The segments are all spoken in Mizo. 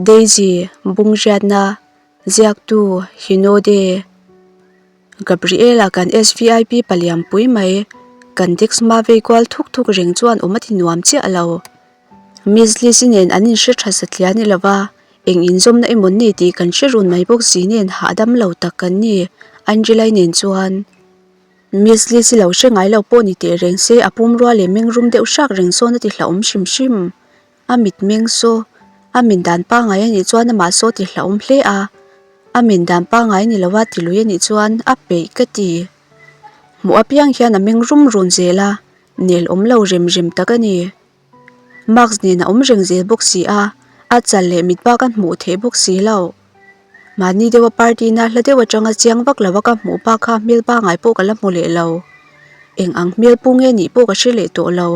Daisy, Bunghriatna, Ziaktu, Hinode, Gabriela kan SVIP paliam pui mai, kan desk hma vei kual thuk thuk reng chuan awm a ti nuam chiah lo. Miss Lizzy nen an inhre tha satliah ni lova, eng inzawmna emaw ni tih kan hre run mai bawk si nen hahdam lo tak kan ni, Angela-i nen chuan. Miss Lizzy lo hre ngai lo pawh ni teh reng se a pumrua leh mengrum deuh hrak reng sawn a ti hlauhawm hrim hrim. A mitmeng saw a min dan pangngai a nih chuan amah saw ti hlauhawm hle a, a min dan pangngai ni lova ti lui a nih chuan a peih ka ti. Hmuh apiang hian a meng rum run zel a, nel awm lo rem rem tak a ni. Mask nen a awm reng zel bawk si a, a chal leh mit bak a hmuh theih bawk si lo. Mahni deuha party na hla deuh atanga chiang vak lova ka hmuh pa kha hmel pangngai pawh ka la hmu leh lo. Eng ang hmel pu nge nih pawh ka hre leh tawh lo.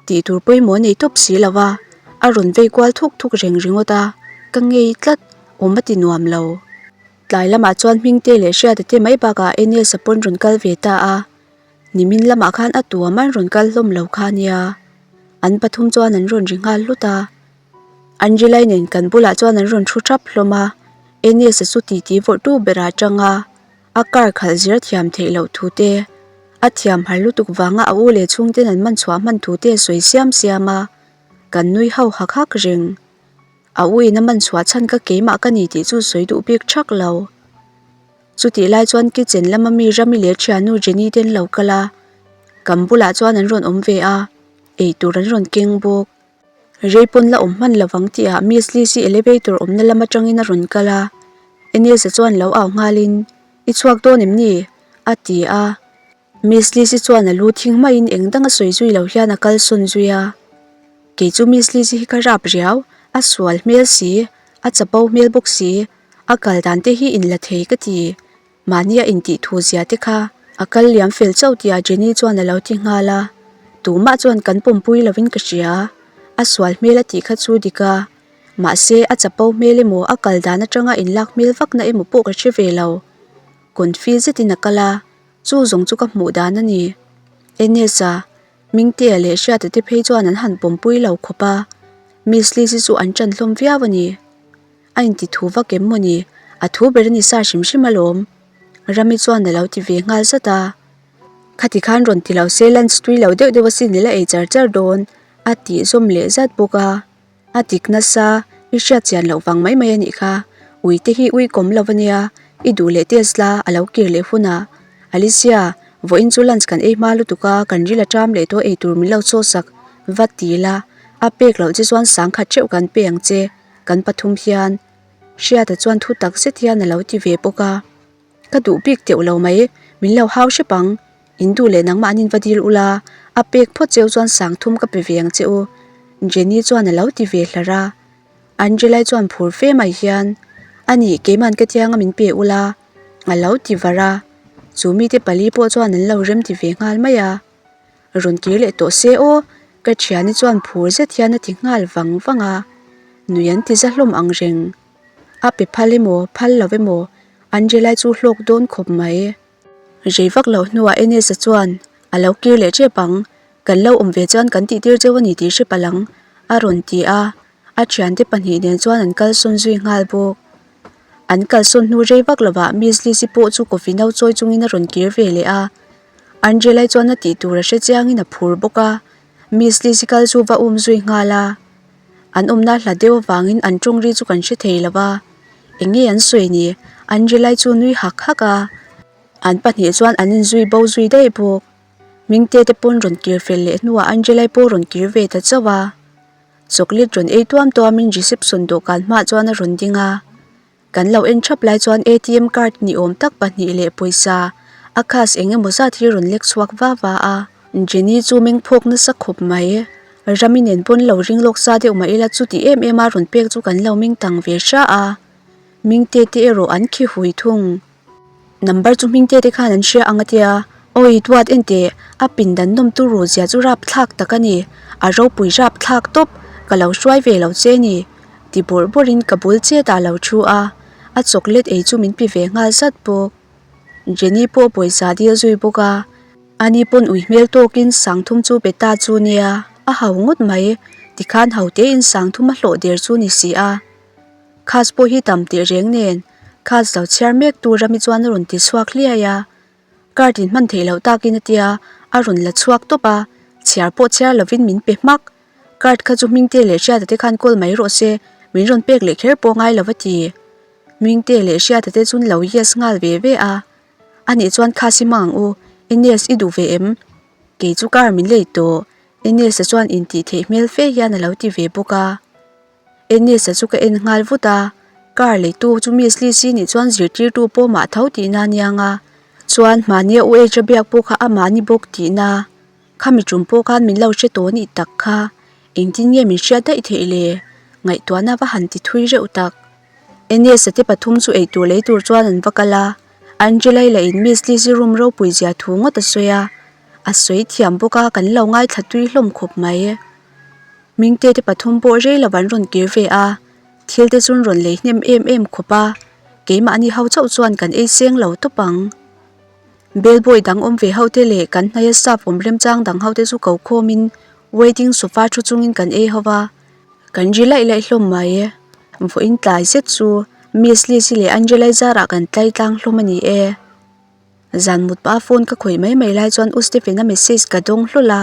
Tih tur pawimawh nei tawp si lo va, a rawn vei kual thuk thuk reng ringawt a, ka ngei tlat, awm a ti nuam lo. Tlai lamah chuan Hmingte leh Hriata te mai bakah Eniesa pawn rawn kal ve ta a, nimin lamah khan a tuam an rawn kal hlawm lo kha nia. An pathum chuan an rawn ri nghal hlut a. Angelai nen kan bulah chuan an rawn thu thap hlawm a, Eniesa chu titi vawrh tu berah a tang a. A car khalh zir a thiam theih loh thu te, a thiam har lutuk vanga a u leh chhungten an man chhuah hman thu te a sawi siam siam a, kan nui ho hak hak reng. A u in a man chhuah chhan ka keimah ka ni tih chu sawi duh bik thak lo. Chutih lai chuan kitchen lama mi Rami leh thiannu Jenny te an lo kal a, kan bulah chuan an rawn awm ve a, eitur an rawn keng bawk. Rei pawn la awm hman lovang tihah Miss Liz-i elevator awmna lam atangin a rawn kal a, Enes-a chuan lo au nghalin, I chhuak dawn em ni? a ti a. Miss Liz-i chuan a lu thing hmain eng dang a sawi zui lo hian a kal sawn zui a. Kei chu Miss Liz-i hi ka rap riau, a sual hmel si, a chapo hmel bawk si, a kal dan te hi inla thei ka ti. Mahnia intih thu zia te kha a kal liam fel chauh tihah Jenny chuan a lo ti nghal a, tumah chuan kan pawmpui lovin ka hria, a sual hmel a tih kha chu dik a, mahse a chapo hmel emaw a kal dan atanga inlak hmel vakna emaw pawh ka hre ve lo. Confi zetin a kal a, chu zawng chu ka hmuh dan a ni. Enes-a, Mingtea leh Hriata te phei chuan an han pawmpui lo khawp a, Miss Liz-i chu an ṭan hlawm viau a ni. A inti thu vak em maw ni? A thu ber a ni sa hrim hrim alawm. Rami chuan a lo ti ve nghal zat a. Khati khan rawn ti lo se lunch tui lo deuh deuh asin ila ei char char dawn a tih zawm leh zat bawk a. A dik nasa, i hriat chian loh vang mai mai a nih kha. Ui te hi ui kawm lo ania, i duh leh test la a lo kir leh hunah. Alicia, vawiin chu lunch kan ei hma lutuk a, kan ril a ṭam leh tawh ei tur min lo chaw sak vat ti la, a pek loh che chuan sangkhat ṭeuh kan pe ang che. Kan pathum hian Hriata chuan thu tak zet hian a lo ti ve bawk a, Ka duh bik teuh lo mai, min lo hau hrep ang, in duh leh nangmah an inva dil ula, a pek phawt cheu chuan sang thum ka pe ve ang che u, Jenny chuan a lo ti ve hlar a. Angela-i chuan phur fe mai hian, Anih, keiman ka tianga min pe ula, a lo ti var a, chu mite pali pawh chuan an lo rem ti ve nghal mai a. Rawn kir leh tawh se aw, ka thiani chuan phur zet hian a ti nghal vang vang a, nui an ti za hlawm ang reng. A pe phal emaw phal lo emaw Angela chu hlawk dawn khawp mai. Rei vak lo hnuah Enes-a chuan a lo kir leh tep ang, kan lo awm ve chuan kan tihtir cheu a ni tih hre palh ang, a rawn ti a, a thiante pahnih nen chuan an kalsawn zui nghal bawk. An kalsawn hnu rei vak lovah Miss Liz-i pawh chu coffee no chawi chungin a rawn kir ve leh a. Angela-i chuan a tih tur a hre chiangin a phur bawk a, Miss Lizzy kal chu va um zui nghal a. An awmna hlat deuh avangin an tawng ri chu kan hre thei lo va, eng nge an sawi ni? Angela-i chu nui hak hak a, an pahnih chuan an inzui bo zui daih bawk. Hmingte te pawn rawn kir fel leh hnuah Angela-i pawh rawn kir ve ta chauh a. Chocolate rawn ei tuam tuamin reception dawhkan hmaah chuan a rawn ding a. Kan lo en thap lai chuan atm card ni awm tak pahnih leh pawisa a khas eng emaw zat hi rawn lek chhuak va va a. Jenny chu meng phawk nasa khawp mai. Rami nen pawn lo ring lawk sa deuh mah ila chuti em em a rawn pek chu kan lo meng tang ve hra a. Mingte te erawh an khi hui thung. Number chu Hmingte te khan an hria ang a tia. Awi duat enteh a pindan nawm tu ru zia chu rap thlak tak a ni. A ropui rap thlak tawp ka lo hruai ve lo che ni. Ti bawrh bawrhin ka bul chet ah lo thu a, a chocolate ei chu min pi ve nghal zat bawk. Jenny pawh pawisa dil zui bawk a, ani pawn ui hmel tawkin sangthum chu pe ta chu nia, a hau ngawt mai, tikhan ho tein sangthum a hlawh der chu ni si a. Khas pawh hi tam teh reng nen khas lo chhiar mek tur ami chuan a rawn ti chhuak hliai a. Card in hman theih loh takin a tia a rawn la chhuak tawp a, chhiar pawh chhiar lovin min pe hmak. Card kha chu Hmingte leh Hriata te khan kawl mai rawh se, min rawn pek leh kher pawh ngai lo a ti. Hmingte leh Hriata te chuan lo yes nghal ve ve a. Anih chuan khas i hmang ang u, Ines i duh ve em? Kei chu car min lei tawh, Ines-a chuan intih theih hmel fe hian a lo ti ve bawk a. Ines-a chu ka en nghal vut a, car leitu chu Miss Lizzy nih chuan zirtirtu pawh mah tho tihna a niang a, chuan hmahnia U H-a biak pawh kha amah ni bawk tihna. Khami tum pawh khan min lo hre tawh nih tak kha, engtin nge min hriat daih theih le? Ngaihtuahna va han ti thui reuh tak. Ines-a te pathum chu eitur lei tur chuan an va kal a, Angela-i lah in Miss Lizzy room ropui zia thu ngawt a sawi a, a sawi thiam bawk a kan lo ngaithla tui hlawm khawp mai. Mingte te pathum pawh rei lo an rawn kir ve a, thil te chu an rawn lei hnem em em khawp a, keimahni ho chauh chuan kan ei seng lo tawp ang. Bellboy dang awm ve ho te leh kan hnaia staff awm remchang dang ho te chu ko khawmin waiting sofa thu chungin kan ei ho va, kan ri laih laih hlawm mai. Vawiin tlai zet chu Miss Lizzy leh Angela-i zarah kan tlai tlang hlawm a ni e. Zan mut pah a phone ka khawih mai mai lai chuan U Stephen-a message ka dawng hlawl a,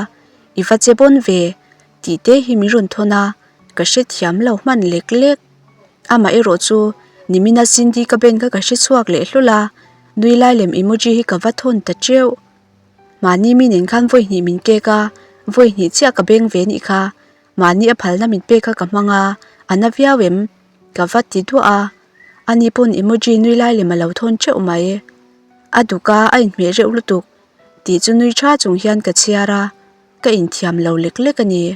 I va che bawn ve tih te hi min rawn thawn a, ka hrethiam lo hman lek lek. Amah erawh chu nimina Cindy ka ben kha ka hre chhuak leh hlawl a, nui lai lem emoji hi ka va thawn ta teuh. Mahni mi nen khan vawi hnih min kek a, vawi hnih chiah ka beng ve nih kha, mahni a phalna min pek kha ka hmang a, a na viau em? Ka va ti duah a. Ani pawn emoji nui lai lem a lo thawn teuh mai. A duk a, a inhmeh reuh lutuk tih chu nui tha chung hian ka chhiar a, ka inthiam lo lek lek a ni.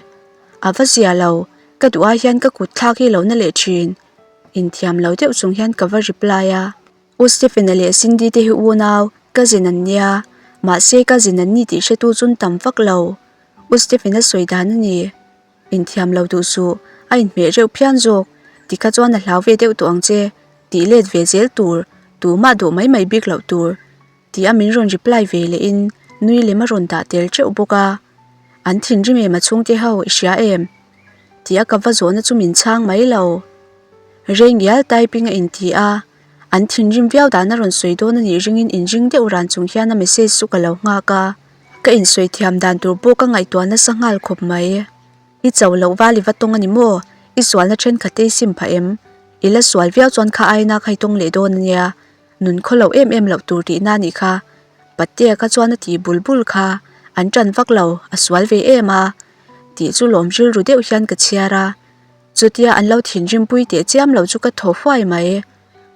A va zia lo, ka duh ai hian ka kut thlak hi lo na leh thin. Inthiam lo deuh chung hian ka va reply a. U Stephen-a leh Cindy te hi unau, cousin an nia, mahse cousin an ni tih hretu chun tam vak lo. U Stephen-a sawi dan a ni. Inthiam lo duh suh, a inhmeh reuh phian zawk, tikha chuan a hlau ve deuh tawh ang che, tih let ve zel tur, tumah duh mai mai bik loh tur, tih a min rawn reply ve leh in nui lem a rawn dah tel teuh bawk a. An thinrim em a chhungte ho i hria em? Tih a ka va zawhna chu min chhang mai lo. Rei ngial typing a inti a, an thinrim viau dan a rawn sawi dawn a nih ringin inring deuh ran chung hian a message chu ka lo nghak a. Ka insawi thiam dan tur pawh ka ngaihtuah nasa nghal khawp mai. I cho loh val i va tawng a ni maw? I sualna thenkhat te i sim phah em? I la sual viau chuan kha aina kha i tawng leh dawn a nia. Nun khaw loh em em loh tur tihna a nih kha. Patea kha chuan a tih bul bul kha. An ṭan vak lo, a sual ve em a. Tih chu lawm rilru deuh hian ka chhiar a. Chutia an lo thinrimpui teh chiam lo chu ka thaw huai mai.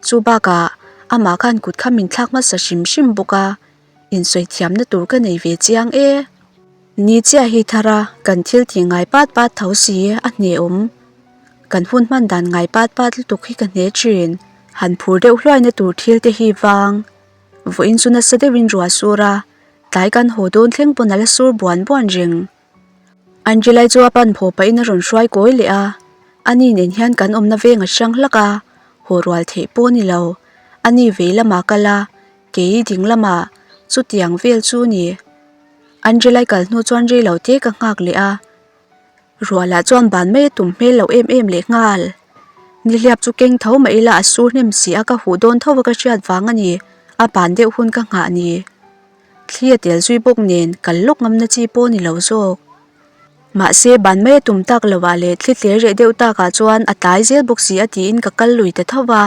Chu bakah amah khan kut kha min thlak hmasa hrim hrim bawk a. Insawi thiamna tur ka nei ve chiang e. Ni chiah hi thar a, kan thil tih ngai pat pat tho si a hne awm. Kan hun hman dan ngai pat pat lutuk hi ka hne thin. Han phur deuh hluaina tur thil te hi vang. Vawiin chu nasa deuhin ruah sur a, tlai kan haw dawn thleng pawn a la sur buan buan reng. Angelai chu a pan phaw pahin a rawn hruai kawi leh a, ani nen hian kan awmna veng a hrang hlak a, haw rual theih pawh a ni lo. Ani vei lamah kal a, Kei ding lamah chutiang vel chu ni. Angela-i kal hnu chuan rei lo te ka nghak leh a, Ruahlah chuan ban mai a tum hmel loh em em leh nghal. Nihliap chu keng tho mah ila a sur hnem si a ka huh dawn tho a ka hriat vang a ni, a ban deuh hun ka nghah ni. Thli a tel zui bawk nen kal lawk ngamna chi pawh a ni lo zawk. Mahse ban mai a tum tak loh ah leh thli tler reh deuh takah chuan a tlai zel bawk si a tiin ka kal lui ta tho va,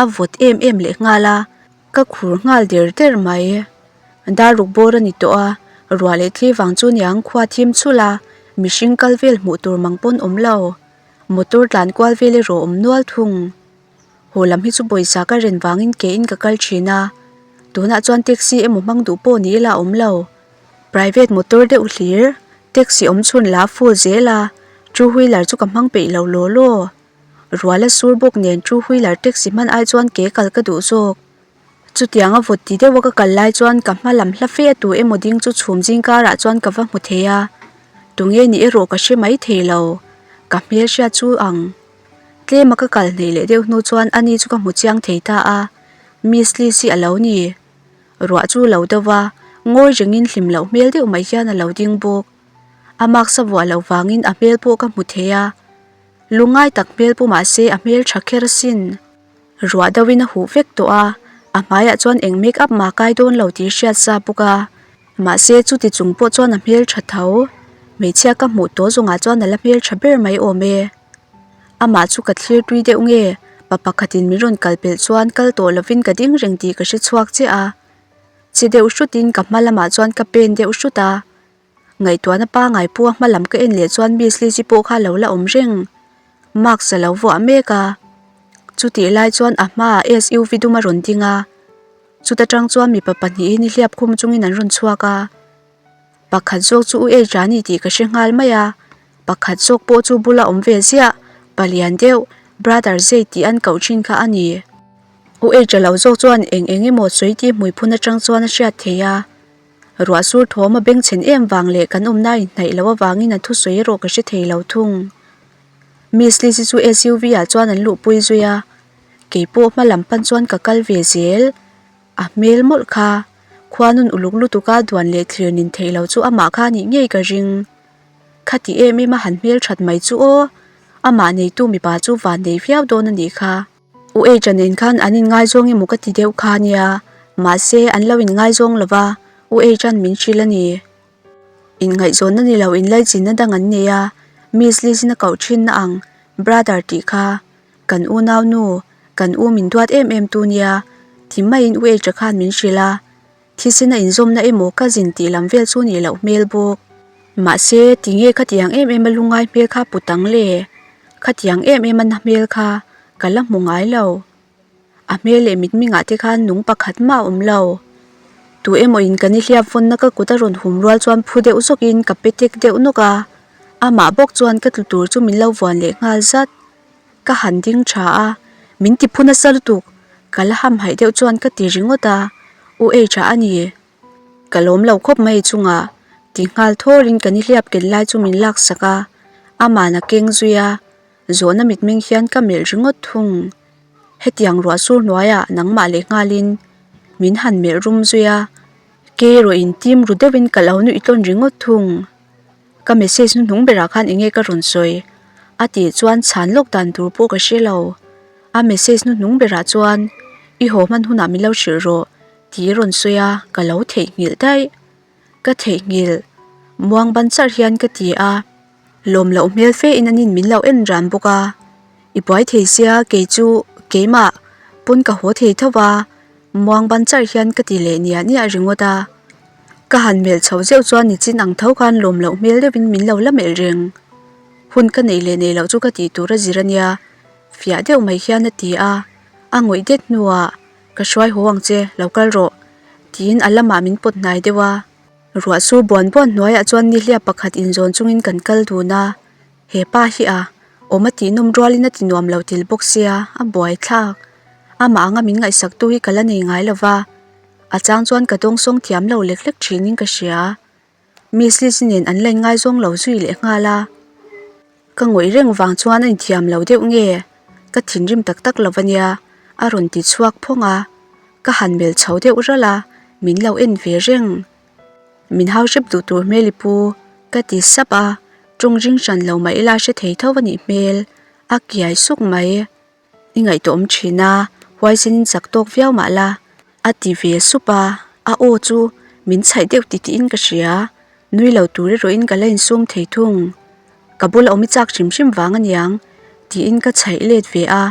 a vawt em em leh nghal a. Ka khur nghal der der mai. Dar ruk bawr a ni tawh a, ruah leh thli vang chu niang khua thim chhulh a, mihring kal vel hmuh tur mang pawn awm lo. Motor tlan kual vel erawh awm nual thung. Haw lam hi chu pawisa ka ren vangin ke in ka kal thin a, tunah chuan taxi emaw hmang duh pawh ni ila awm lo. Private motor deuh hlir, taxi awm chhun la full zel a, two wheeler chu ka hmang peih lo law law. Rual a sur bawk nen two wheeler taxi hman ai chuan ke kal ka duh zawk. Chutiang a vawt ti deuh a ka kal lai chuan ka hma lam hla fe a tu emaw ding chu chhum zing karah chuan ka va hmu thei a, tunge nih erawh ka hre mai thei lo, ka hmel hriat chu ang. Tlem a ka kal hneih leh deuh hnu chuan ani chu ka hmu chiang thei ta a, Miss Liz hi a lo ni. Ruah chu lo deuh a, ngawi rengin hlim loh hmel deuh mai hian a lo ding bawk. A mask a vuah loh vangin a hmel pawh ka hmu thei a. Lungngai tak hmel pu mahse a hmel tha kher asin. Ruah deuhin a huh vek tawh a, a hmaiah chuan eng make up mah kai dawn lo tih hriat sa bawk a. Mahse chuti chung pawh chuan a hmel tha tho. Hmeichhia ka hmuh tawh zawngah chuan a la hmel tha ber mai awm e. Amah chu ka thlir tui deuh nge, pa pakhatin min rawn kal pelh chuan kal tawh lovin ka ding reng tih ka hre chhuak chiah a. Chi deuh hrutin ka hma lamah chuan ka pen deuh hrut a. Ngaihtuahna pangai pua hma lam ka en leh chuan Miss Lizzy pawh kha lo la awm reng. Mask a lo vuah mek a. Chutih lai chuan a hmaah SUV dum a rawn ding a. Chuta tang chuan mipa pahnihin i hliap khum chungin an rawn chhuak a. Pakhat zawk chu U H a ni tih ka hre nghal mai a. Pakhat zawk pawh chu bula awm ve ziah, palian deuh, Brother Zay tih an koh thin kha a ni. U H a lo zawk chuan eng eng emaw sawi tih hmui phun atang chuan a hriat thei a. Ruah sur thawm a bengchhen em vang leh kan awmna inhnaih loh avangin a thusawi erawh ka hre thei lo thung. Miss Lizzy chu SUV ah chuan an luhpui zui a, kei pawh hma lam pan chuan ka kal ve zel. A hmel mawlh kha, khuanun uluk lutuk a duan leh thlir nin theih lo chu amah kha nih ngei ka ring. Khati em em a han hmel that mai chu aw, amah neitu mipa chu van nei viau dawn a nih kha. U H-a nen khan an inngaizawng emaw ka ti deuh kha nia, mahse an lo inngaizawng lo va, U H-a'n min hrilh a ni. Inngaihzawnna ni lo inlaichinna dang an nei a, Miss Liz-in a koh thinna ang, brother tih kha, kan unau nu, kan u min duat em em tu nia, ti maiin U H-a khan min hrilh a. Thisena inzawmna emaw ka zin tih lam vel chu nih loh hmel bawk. Mahse, tinge khatiang em em a lungngai hmel kha put ang le? Khatiang em em a na hmel kha ka la hmu ngai lo. A hmel leh mitmingah te khan nung pakhat mah a awm lo. Tu emaw in ka nihliap vawnna ka kut a rawn hum rual chuan phu deuh zawkin ka pe tek deuh nawk a. Amah bawk chuan ka tlu tur chu min lo vuan leh nghal zat. Ka han ding tha a, min ti phu nasa lutuk, ka la hamhaih deuh chuan ka ti ringawt a, U H-a a ni. Ka lawm lo khawp mai chungah ti nghal thawrin ka nihliap ken lai chu min laksak a, aman a keng zui a, zawhna mitmeng hian ka melh ringawt thung. Hetiang ruah sur hnuaiah nangmah leh nghalin min han melh rum zui a, ke erawh in tim ru deuhin ka lo nuih tlawn ringawt thung. Ka message hnuhnung berah khan enge ka rawn sawi? A tih chuan chhan lawk dan tur pawh ka hre lo. A message hnuhnung berah chuan, I haw hman hunah min lo hrilh rawh tih i rawn sawi a, ka lo theihnghilh daih. Ka theihnghilh. Muang ban charh hian ka ti a. Lawm loh hmel fe in anin min lo en ran bawk a. I buai thei sia kei chu keimah pawn ka haw thei tho va, muang ban charh hian ka ti leh niah niah ringawt a. Ka han melh chho zeuh chuan nichin ang tho khan lawm loh hmel deuhin min lo la melh reng. Hun ka neih leh neih loh chu ka tih tur a zir a nia, fiah deuh mai hian a ti a. A ngawih det hnuah, Ka hruai haw ang che, lo kal rawh, tiin a lamah min pawt hnai deuh a. Ruah sur buan buan hnuaiah chuan nihliap pakhat inzawn chungin kan kal dun a. He pa hi a awm a tihnawm rualin a ti nuam lo til bawk sia, a buai thlak. Amah anga min ngaihsaktu hi ka la nei ngai lo va, a chang chuan ka dawngsawng thiam lo lek lek thinin ka hria. Miss Lizzy nen an la inngaizawng lo zui leh nghal a. Ka ngawih reng vang chuan a inthiam lo deuh nge, ka thinrim tak tak lo ania, a rawn ti chhuak phawng a. Ka han melh chho deuh ralh a, min lo en ve reng. Min hau hrep duh tur hmel i pu, ka ti sap a, tawng ring hran lo mah ila hre thei tho a nih hmel, a kiai suk mai. I ngaihtuahawm thin a, huaisin in chak tawk viau mah la, a ti ve sup a, a aw chu min chhaih deuh ti tiin ka hria, nui lo tur erawhin ka la insum thei thung. Ka bula awm i chak hrim hrim vang aniang, tiin ka chhaih let ve a,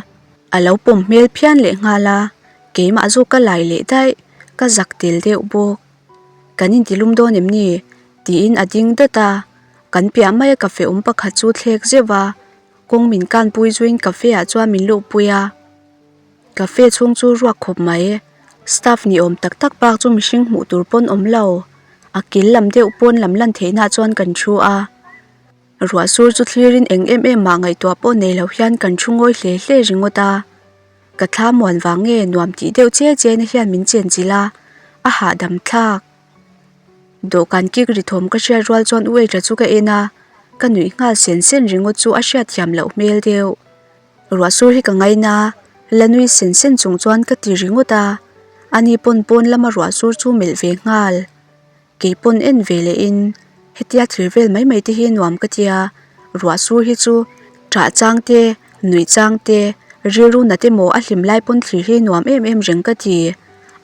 a lo pawm hmel phian leh nghal a, keimah zawk ka lai leh daih, ka zak tel deuh bawk. Kan intilum dawn em ni? tiin a ding dat a, kan piah maia cafe awm pakhat chu thlek zeuh a, kawng min kanpui zuiin cafe ah chuan min luhpui a, cafe chhung chu ruak khawp mai, staff ni awm tak tak bak chu mihring hmuh tur pawn awm lo, a kil lam deuh pawn lam lan theihna ah chuan kan thu a, ruah sur chu thlirin eng em em mah ngaihtuah pawh nei lo hian kan thu ngawi hle hle ringawt a. Ka thla muan vang nge nuam tih deuh che che na hian min chen chilh a, a hahdam thlak. Dawhkan kik ri thawm ka hriat rual chuan U Eitra chu ka en a, ka nuih nghal sen sen ringawt chu a hriat thiam loh hmel deuh. Ruah sur hi ka ngaina, la nui sen sen chung chuan ka ti ringawt a, ani pawn pawn lama ruah sur chu melh ve nghal. Kei pawn en ve leh in hetia thir vel mai mai te hi nuam ka tia, ruah sur hi chu. Ṭah chang te, nuih chang te, rilru nat emaw a hlim lai pawn thlir hi nuam em em reng ka ti.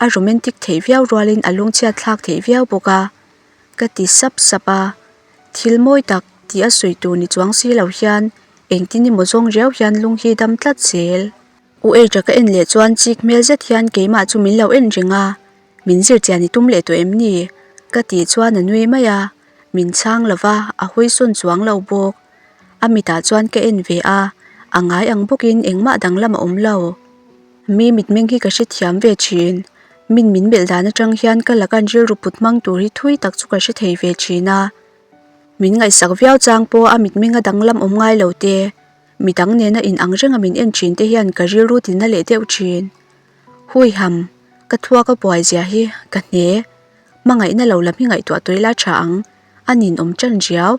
A romantic theih viau rualin a lungchhiat thlak theih viau bawk a, ka ti sap sap a. Thil mawi tak tih a sawi tur ni chuang si lo hian engtin emaw zawng riau hian lung hi dam tlat zel. U H-a ka en leh chuan chik hmel zet hian keimah chu min lo en reng a, min zir chian i tum leh tawh em ni? Ka tih chuan a nui mai a, min chhang lo va, a hawi sawn chuang lo bawk. A mitah chuan ka en ve a, a ngai ang bawkin engmah danglam a awm lo. Mi mitmeng hi ka hrethiam ve thin. Min min melh dan atang hian ka laka rilru put hmang tur hi thui tak chu ka hre thei ve thin a. Min ngaihsak viau chang pawh a mitmenga danglam awm ngai lo te, midang nena in ang renga min en thin te hian ka rilru tina leh deuh thin. Hui ham, ka thua ka buai zia hi ka hne. Hmangaihna lo lam hi ngaihtuah tawih la tha ang, a ninawm tan riau,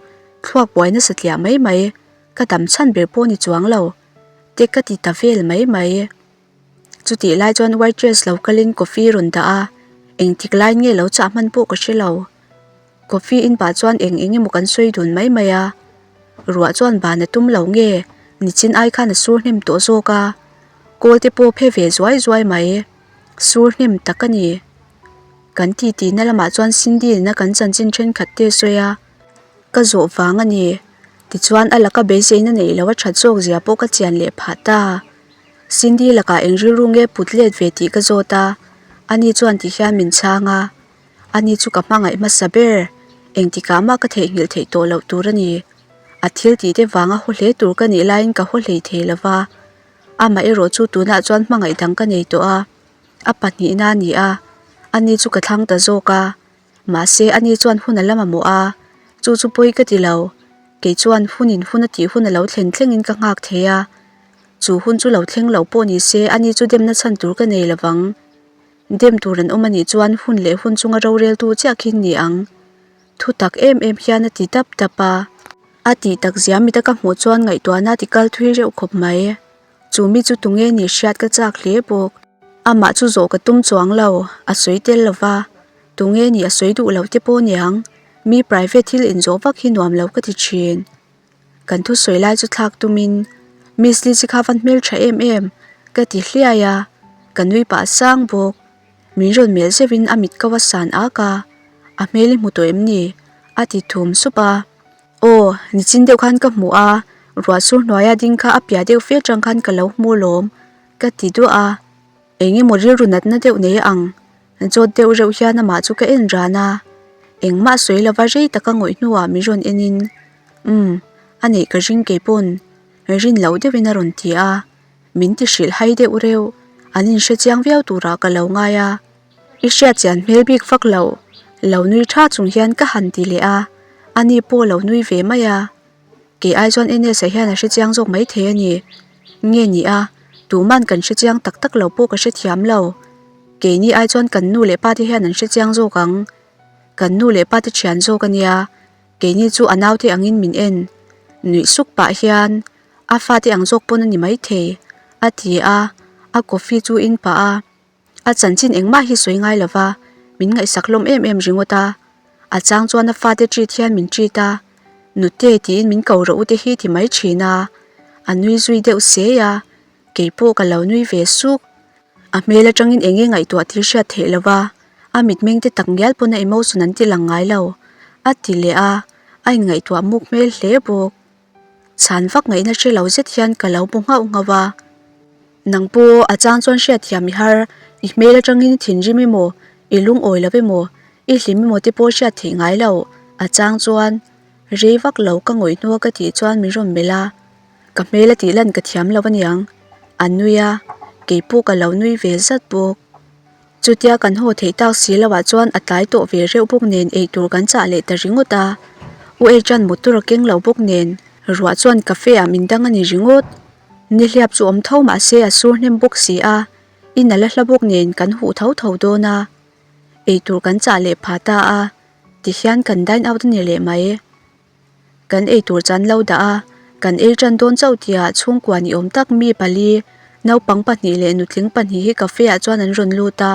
thluak buai nasa tliah mai mai, ka dam chhan ber pawh ni chuang lo. Te ka ti ta vel mai mai. Chutih lai chuan waitress lo kalin coffee rawn dah a, engtik lai nge lo chah hman pawh ka hre lo. Coffee in pah chuan eng eng emaw kan sawi dun mai mai a, ruah chuan ban a tum lo nge nichin ai khan a sur hnem tawh zawk a, kawl te pawh phe ve zuai zuai mai, sur hnem tak a ni. Kan titi na lamah chuan Cindy nena kan chanchin thenkhat te a sawi a, ka zawh vang a ni. Tichuan a laka beiseina neih loh a that zawk zia pawh ka chian leh phah ta. Cindy lakah eng rilru nge put let ve tih ka zawt a, ani chuan ti hian min chhang a, ani chu ka hmangaih hmasa ber, engtikah mah ka theihnghilh theih tawh loh tur a ni. A thil tih te vanga haw hle tur ka nih laiin ka haw hlei thei lo va, amah erawh chu tunah chuan hmangaih dang ka nei tawh a, a pahnihna a ni a, ani chu ka thlang ta zawk a. Mahse, ani chuan hun a la mamawh a, chu chu pawi ka ti lo. Kei chuan hunin hun a tih hun a lo thlen thlengin ka nghak thei a. Chu hun chu lo thleng lo pawh ni se, ani chu demna chhan tur ka nei lovang. Dem tur an awm a nih chuan hun leh hun chunga roreltu chiah khin ni ang. Thu tak em em hian a ti dap dap a. A tih tak zia mita ka hmuh chuan ngaihtuahna a ti kal thui reuh khawp mai. Chu mi chu tunge nih hriat ka chak hle bawk. Amah chu zawh ka tum chuang lo, a sawi tel lo va. Tunge nih a sawi duh lo te pawh niang, mi private thil inzawh vak hi nuam lo ka ti thin. Kan thusawi lai chu thlak tumin, Miss Lizzy kha van hmeltha em em, ka ti hliai a, ka nui pah sang bawk. Min rawn melh zeuhin a mit ko a san ak a, a hmel i hmu tawh em ni? a ti thum sup a. Aw, nichin deuh khan ka hmu a, ruah sur hnuaia ding kha a piah deuh fe atang khan ka lo hmu lawm, ka ti duah a. Eng emaw rilru natna deuh nei ang, zawt deuh reuh hian amah chu ka en ran a. Engmah sawi lova rei taka ngawih hnuah min rawn en in, Umm, a neih ka ring kei pawn, rin loh deuhin a rawn ti a. Min ti hrilh hai deuh reuh, an inhre chiang viau turah ka lo ngai a. I hriat chian hmel bik vak lo, lo nui tha chung hian ka han ti leh a, ani pawh lo nui ve mai a. Kei ai chuan Enes-a hian a hre chiang zawk mai thei a ni. Nge ni a, tuman kan hre chiang tak tak lo pawh ka hre thiam lo. Keini ai chuan kan nu leh pa te hian an hre chiang zawk ang. Kan nu leh pa te thian zawk a nia, keini chu a naute angin min en. Nuih suk pah hian a fate ang zawk pawn a ni maithei, a ti a, a coffee chu in pah a. A chanchin engmah hi sawi ngai lova, min ngaihsak hlawm em em ringawt a. A chang chuan a fate treat hian min treat a, Nute tiin min ko rawh u te hi ti mai thin a. A nui zui deuh sei a, kei pawh ka lo nui ve suk. A hmel atangin eng nge ngaihtuah thil hriat theih lova, a mitmeng te tak ngial pawn a emotion an ti lang ngai lo, a ti leh a, a inngaihtuah muk hmel hle bawk. Chhan vak ngaihna hre lo zet hian ka lo bu nghauh nghauh a. Nang pawh a chang chuan hriatthiam i har, i hmel atangin i thinrim emaw, i lungawi lo emaw, i hlim emaw te pawh hriat theih ngai lo, a chang chuan rei vak lo ka ngawih hnua ka tih chuan min rawn melh a, ka hmel a tih lan ka thiam lo aniang, a nui a, keipawh ka lo nui ve zat bawk. Chutia kan haw theih tak si loh ah chuan a tlai tawh ve reuh bawk nen eitur kan chah leh ta ringawt a, U Echan motor a keng lo bawk nen ruah chuan cafe ah min dang a ni ringawt. Nihliap chu awm tho mah se a sur hnem bawk si a, in a la hla bawk nen kan huh tho tho dawn a. Eitur kan chah leh phah ta a, tihian kan dine out a ni leh mai. Kan eitur chan lo dah a, kan ei tan dawn chauh tihah chhungkua ni awm tak mi pali, naupang pahnih leh nutling pahnih hi cafe ah chuan an rawn lut a,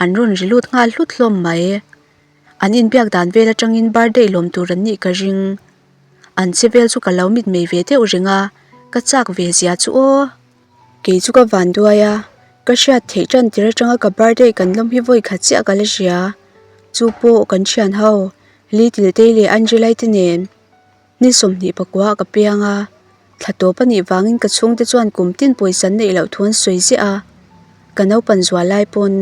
an rawn ri lut nghal hlut hlawm mai. An inbiak dan vel atangin birthday lawm tur an nih ka ring. An che vel chu ka lo mitmei ve deuh reng a, Ka chak ve zia chu aw. Kei chu ka van duai a, ka hriat theih tan tir atanga ka birthday kan lawm hi vawi khat chiah ka la hria. Chu pawh kan thian ho, Little Tei leh Angelai te nen ni 21 ah ka piang a. Thla tawp a nih vangin ka chhungte chuan kum tin pawisa an neih loh thu an sawi ziah a. Ka naupan zual lai pawn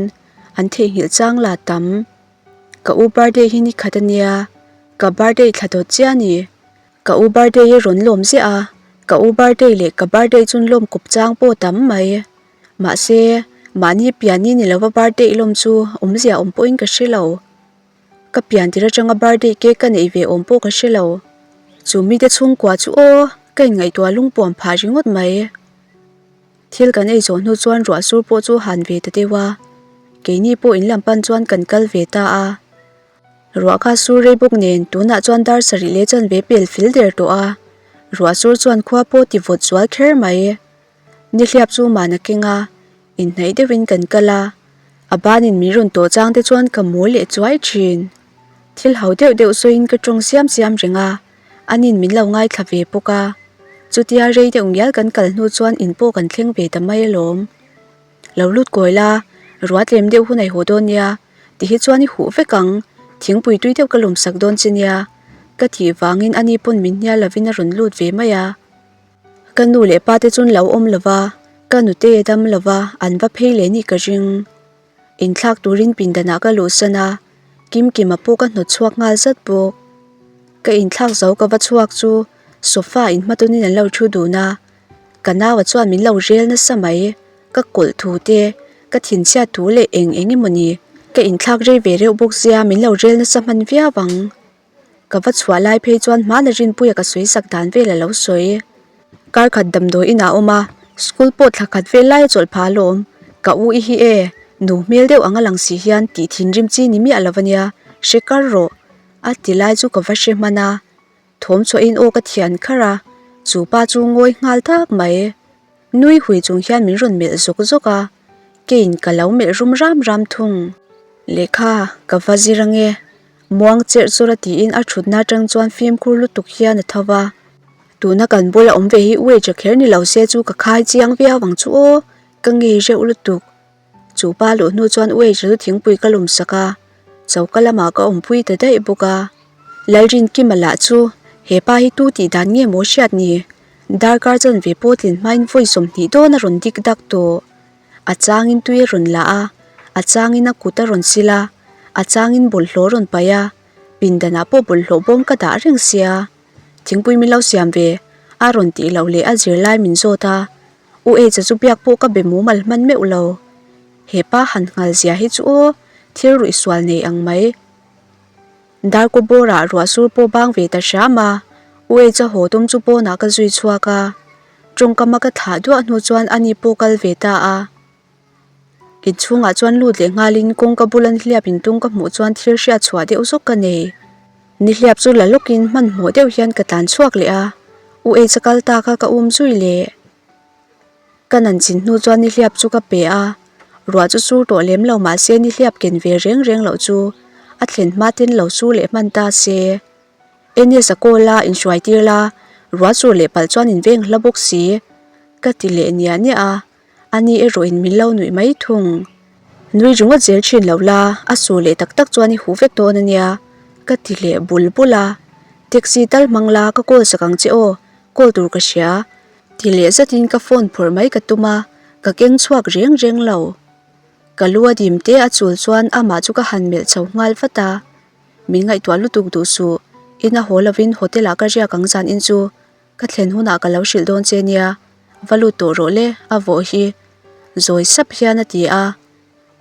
an theihnghilh chang la tam. Ka u birthday hi ni khat a nia, ka birthday thla dawt chiah a ni. Ka u birthday hi rawn lawm ziah a, ka u birthday leh ka birthday chu lawm kawp chang pawh tam mai. Mahse, mahni pian ni ni lova birthday lawm chu awmzia awm pawhin ka hre lo. Ka pian tir atanga birthday cake ka neih ve awm pawh ka hre lo. Chu mite chhungkua chu aw, ka inngaihtuah lungpuam phah ringawt mai. Thil kan ei zawh hnu chuan ruah sur pawh chu han ve ta deuh a, keini pawh in lam pan chuan kan kal ve ta a. Ruah kha sur rei bawk nen tunah chuan dar sarih leh chuan ve pel fil der tawh a, ruah sur chuan khua pawh ti vawt zual kher mai. Nihliap chu man a keng a, inhnaih deuhin kan kal a, a banin min rawn tawh chang te chuan ka mawl leh chuai thin. Thil ho deuh deuh sawiin ka tawng siam siam reng a, anin min lo ngaithla ve bawk a, chutia rei deuh ngial kan kal hnu chuan in pawh kan thleng ve ta mai alawm. Lo lut kawi la, ruah tlem deuh hun a i haw dawn nia, ti hi chuan i huh vek ang, thingpui tui deuh ka lawm sak dawn che nia, ka tih vangin ani pawn min hnial lovin a rawn lut ve mai a. Ka nu leh pa te chuan lo awm lova, ka nute dam lova an va phei leh nih ka ring. Inthlak turin pindanah ka luhsan a, Kimkima pawh ka hnawt chhuak nghal zat bawk. Ka inthlak zo ka va chhuak chu sofa in hmatawnin an lo thu dun a, ka naua chuan min lo rel nasa mai, ka kawlh thu te, ka thinchhiat thu leh eng eng emaw ni, ka inthlak rei ve reuh bawk sia min lo rel nasa hman viau ang. Ka va chhuah lai phei chuan hmana Rinpuia ka sawi sak dan vel a lo sawi. Kar khat damdawi inah a awm a, school pawh thla khat vel lai a chawlh phah alawm. Ka u i hi e, nu hmel deuh ang a lang si hian tih thinrim chi ni miah lo a nia, hre kar rawh. A ti lai chu ka va hre hman a, thawm chhuahin aw ka thian kharh a, chu pa chu ngawi nghal tak mai. Nui hui chung hian min rawn melh zawk zawk a, keiin ka lo melh rum ram ram thung. Lehkha, ka va zir ange, muang cherh chawrh a tiin a thutna atang chuan fimkhur lutuk hian a tho va. Tuna kan bula awm ve hi Wedge a kher ni lo se chu ka khai chiang viau ang chu aw, ka ngei reuh lutuk. Chu pa luh hnu chuan Wedge chu thingpui ka lum sak a, choka lamah ka awmpui ta daih bawk a. Lalrinkima lah chu he pa hi tu tih dan nge maw hriat ni? Darkar chuan ve pawh tlin hmain vawi 20 dawn a rawn dik dak tawh. A changin tui a rawn la a, a changin a kut a rawn sil a, a changin bawlhhlawh a rawn paih a, pindanah pawh bawlhhlawh bawm ka dah reng sia. Thingpui min lo siam ve, a rawn tih loh leh a zirlai min zawt a, U Echa chu biak pawh ka be mumal hman meuh lo. He pa han nghal zia hi chu aw, thil ruih sual nei ang mai. Darkaw bawrah ruah sur pawh bang ve ta hram a, U Echa haw tum chu pawnah ka zui chhuak a, tawngkama ka thlah duah hnu chuan ani pawh kal ve ta a. Inchhungah chuan lut leh nghalin kawngka bula nihliap intung ka hmuh chuan thil hriat chhuah deuh zawk ka nei. Nihliap chu la lawkin hmanhmawh deuh hian ka tlan chhuak leh a, U Echa kal ta kha ka um zui leh. Ka nan chin hnu chuan nihliap chu ka pe a, ruah chu sur tawh lem lo mah se nihliap ken ve reng reng loh chu a thlen hma ten lo sur leh hman ta se. Ns a call a, inhruai tir la, ruah sur leh palh chuan in veng hla bawk si, ka ti leh niah niah a, ani erawh in min lo nuih mai thung. Nui ringawt zel thin lo la, a sur leh tak tak chuan i huh vek dawn a nia, ka ti leh bul bul a, taxi tal hmang la ka call sak ang che aw, call tur ka hria. Ti leh zatin ka phone phawrh mai ka tum a, ka keng chhuak reng reng lo. Ka lu a dim te a chul chuan amah chu ka han melh chho nghal vat a. Min ngaihtuah lutuk duh suh, ina haw lovin hotel ah ka riak ang zan in chu ka thlen hunah ka lo hrilh dawn che nia, va lut tawh rawh le a vawh hi. Zawi sap hian a ti a.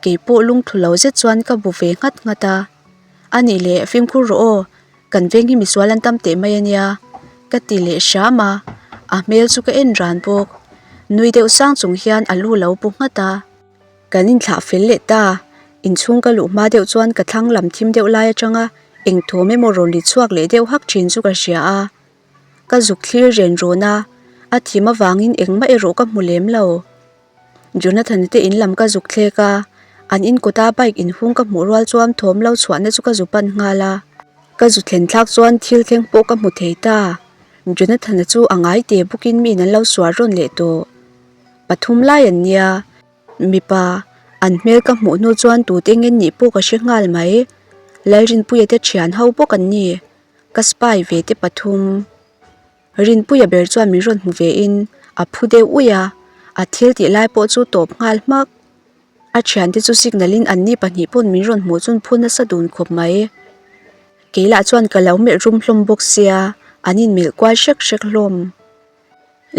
Kei pawh lungthlu lo zet chuan ka bu ve nghat nghat a. A nih leh fimkhur rawh aw, kan veng hi misual an tam teh mai a nia, ka ti leh hram a, a hmel chu ka en ran bawk. Nui deuh sang chung hian a lu lo bu nghat a. Kan inthlah fel leh ta, inchhung ka luh hma deuh chuan ka thlang lam thim deuh lai atanga eng thawm emaw rawn ri chhuak leh deuh hak thin chu ka hria a. Ka zuk thlir ren rawn a, a thim avangin engmah erawh ka hmu lem lo. Jonathan te in lam ka zuk thlek a, an in kawta bike inhung ka hmuh rual chuan thawm lo chhuahna chu ka zu pan nghal a. Ka zu thlen thlak chuan thil thleng pawh ka hmu thei ta. Jonathan-a chu a ngai te bawkin mi in an lo sual rawn leh tawh. Pathum lai an nia. Mipa, an hmel ka hmuh hnu chuan tute nge nih pawh ka hre nghal mai. Lalrinpuia te thian ho bawk an ni. Ka spy ve te pathum. Rinpuia ber chuan min rawn hmu ve in a phu deuh uih a, a thil tih lai pawh chu tawp nghal hmak. A thiante chu signal in anni pahnih pawn min rawn hmuh chun phu nasa dun khawp mai. Kei lah chuan ka lo melh rum hlawm bawk sia, an in melh kual hrek hrek hlawm.